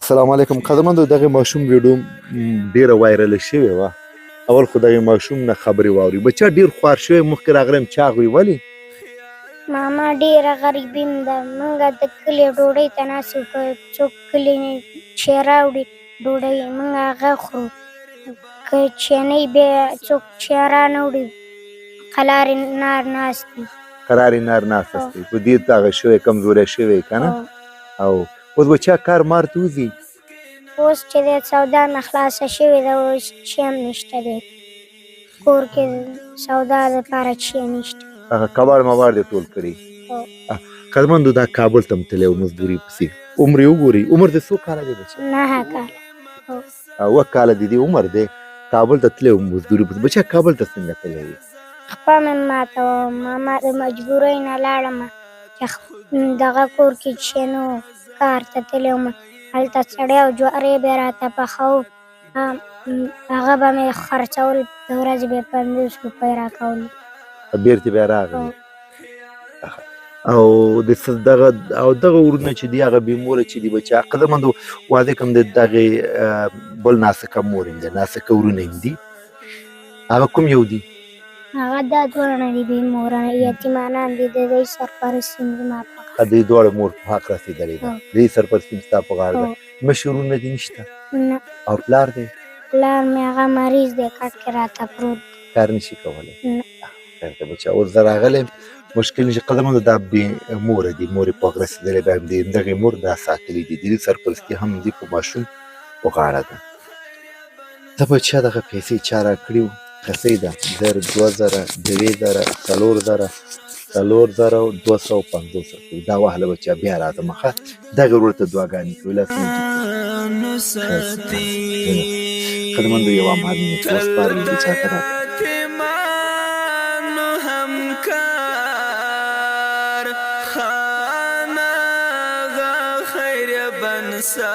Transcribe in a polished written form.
السلام علیکم قدرمندو، دغه ماشوم ویډیو ډیره وایرل شوې وه. اول خو دغه ماشوم نه خبرې واوري. بچا ډیر خوار شوی، مخکې راغلم چاغ وي. ولی ماما ډېره غریبي م ده. موږ د کلي ډوډۍ ته ناست یو، که څوک کلي چې راوړي ډوډۍ موږ هغه خورو، که چې نه بیا څوک چې رانه وړي قلارې نار ناست دي. قرارې نار ناست دی. په دې دغه شوی کمزوری شوی که نه؟ او اوس بچا کار مار ته وځي؟ اوس چې د سودا مې خلاصه شوې ده، اوس چی هم نشته دی کور کې، سودا دپاره چی نشته. هغه کباړ مباړ دې ټول کړي. قدرمندو، دا کابل ته هم تللی و مزدوري پسې. عمر یې وګورئ، عمر دې څو کاله دی بچا؟ 9 کاله. 7 کاله د دې عمر دی، کابل ته تللی و مزدوري پسې. بچا کابل ته څنګه تللی وې؟ خپه مې ماته وه ماما، د مجبورۍ نه لاړم چې دغه کور کې چې نو کار ته تللی وم، هلته سړی او جوارې به یې راته پخوو، هغه به مې خرڅول، د ورځې به یې 50 روپۍ راکولې. بېرته بیا راغلې. او د دغه او دغه ورونه چې دی هغه بې موره چې دی بچا. قدرمندو، واضح کوم د دغې بل ناسکه مور هم دی، ناسکه ورونه هم دي. هغه کوم یو دي؟ هغه دا دواړه دي، بې موره یتیمانان دي، د دوی سرپرستي زما په غاړه. د دې دواړو مور په حق رسېدلې ده، د دې سرپرستي ستا په غاړه ده. مشر ورونه دي نشته؟ نه. او پلار دی؟ پلار مې هغه مریض دی، کټ کې راته پروت دی. کار نشي کولی؟ نه. خیر دی بچا، اوس زه راغلی مشکل نشي. قدرمندو، دا بې موره دي، مور یې په حق رسېدلې ده، د همدغې مور دا ساتلي دي، د دې سرپرستي هم دي په ماشوم په غاړه ده. ته بچا دغه پیسې چا راکړي وو؟ کسۍ ده، 1000، 2000، 3000، 4000، 4250 روپۍ. دا واخله بچا، بیا راځم. ښه، دغې ورور ته دعاګانې کوي. لاسونه قدرمندو، یو امانت مې وسپارل دي چا ته راکړه.